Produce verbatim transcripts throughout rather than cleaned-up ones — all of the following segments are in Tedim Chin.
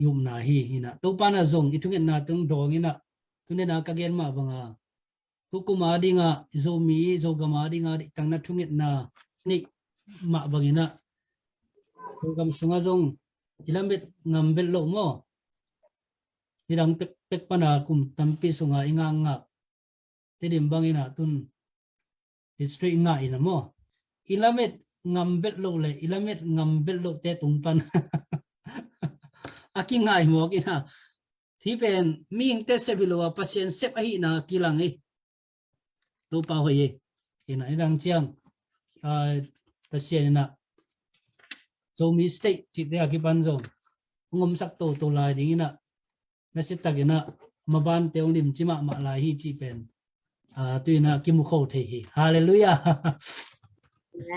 i upna hi. Inah Topa na zong i thungetna teng dawng inah, tuni na ka gen mah banga, tukum a dinga, Zomi, Zogam a dinga dihtang na thungetna neih mah bang inah, Zogam sunga zong i lamet ngam vet loh maw? Nidang pekpek pana kum tampi sunga i ngakngak Tedim bang inah tun district ngah inah maw, i lamet ngam vet loh le i lamet ngam vet loh te tung pan a kingai mawk inah, hi pen mihingte sep hi lo a, Pasian sep ahihna kilang hi. Topa hoih hi. Inah nidang ciang, ah, Pasian inah Zomi State cihte a kipan zong hong omsak toto lai ding inah, nasiatak inah mabante hong limci mahmah lai hi cih pen, ah, tu inah kimu kho thei hi. Halleluiah.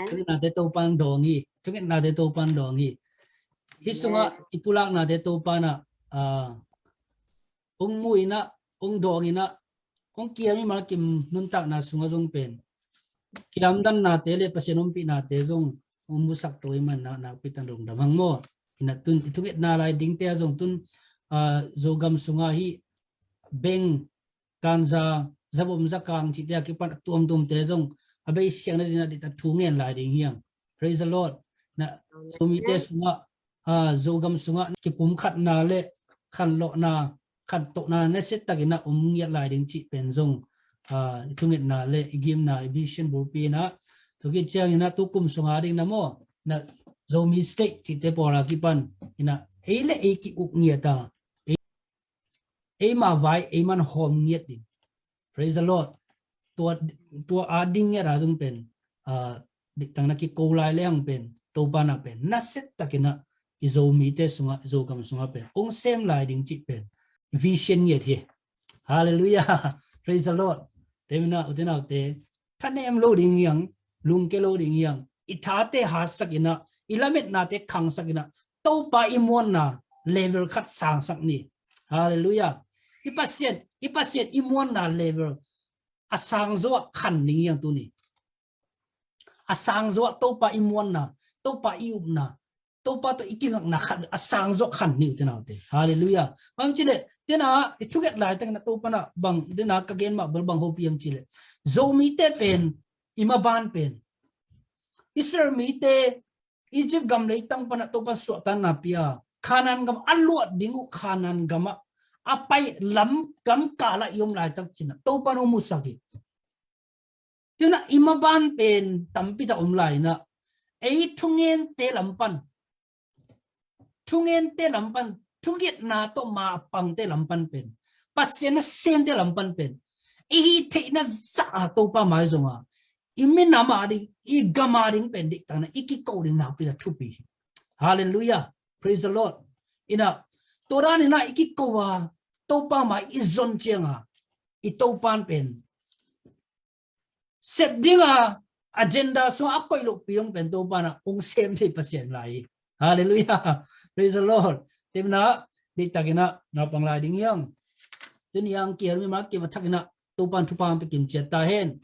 Thungetnate Topan dawng hi. Thungetnate Topan dawng hi. Hih sungah i pulaknate Topan ah, ah, hong mu inah, hong dawng inah, hong kiam i mal kim nuntakna sungah zong pen kilamdannate le Pasian ompihnate zong hong musak to i man inah nakpi tan dong dam hang maw? Inah tun i thungetna lai dingte ah zong tun, ah, Zogam sungah hih beng, ganja, zavom zakang cihte a kipan a tuamtuamte zong a bei siang na dinah dihtah thu ngen lai ding hiang. Praise the Lord. Na Zomite sungah, ah, Zogam sungah kipumkhatna le khanlawhna, khantohna nasiatak inah om ngiat lai ding cih pen zong, ah, i thungetna le i gimna, i vision bulpi inah, tua khit ciang inah tukum sunga ding na maw, na Zomi State cihte pawl a kipan inah ei le ei ki-uk ngiat a, ei, eima vai ei man hawm ngiat ding. Praise the Lord. Tua, tua a ding ngiat a zong pen, ah, dihtang na kiko lai le hang pen, Topa na pen nasiatak inah i Zomite sungah, Zogam sungah pen hong sem lai ding cih pen vision ngiat hi. Halleluiah. Praise the Lord. Tua inah u te nau te, thanem lo ding hiang, lungke lo ding hiang, i thate hatsak inah, i lametnate khangsak inah, Topa i muanna level khat sangsak ni. Halleluiah. I Pasian, i Pasian i muanna level a sangzaw ah khan ding hiang tuni. A sangzaw ah Topa i muanna, Topa i upna, Topa tawh i kingakna khat a sangzaw ah khan ni u te nau te. Halleluiah. Bang cih leh, tena i thunget laitak inah Topa na bang, tena ka gen mah bel bang hopih hiam cih leh, Zomite pen, i maban pen, Israel mite Egypt gam leitang panah Topa suahtakna pia, Kanaan gam a luat ding uh, Kanaan gamah a pai lam, gam kalah i om laitak cinah Topa in hong musak hi. Tua inah i maban pen tampi tak om lai inah, ei thungente lam pan, thungente lam pan, thungetna tawh ma a pangte lam pan pen, Pasian nasemte lam pan pen, i hih theihna zah a Topa mai zonga i minam a ding, i gam a ding pen dihtah inah i kiko ding nakpi tak thupi hi. Halleluiah. Praise the Lord. Inah, tua dan inah i kiko a, Topa mai i zon cianga, i Topan pen sep dinga agenda sungah a koih lohpi hong pen Topa na hong sem thei Pasian lai hi. Halleluiah. Praise the Lord. Tua inah, dihtah inah na pang lai ding hiang. Tuni a hong kiam i mal kim a thak inah Topan thupha hong pia kim ciat ta hen.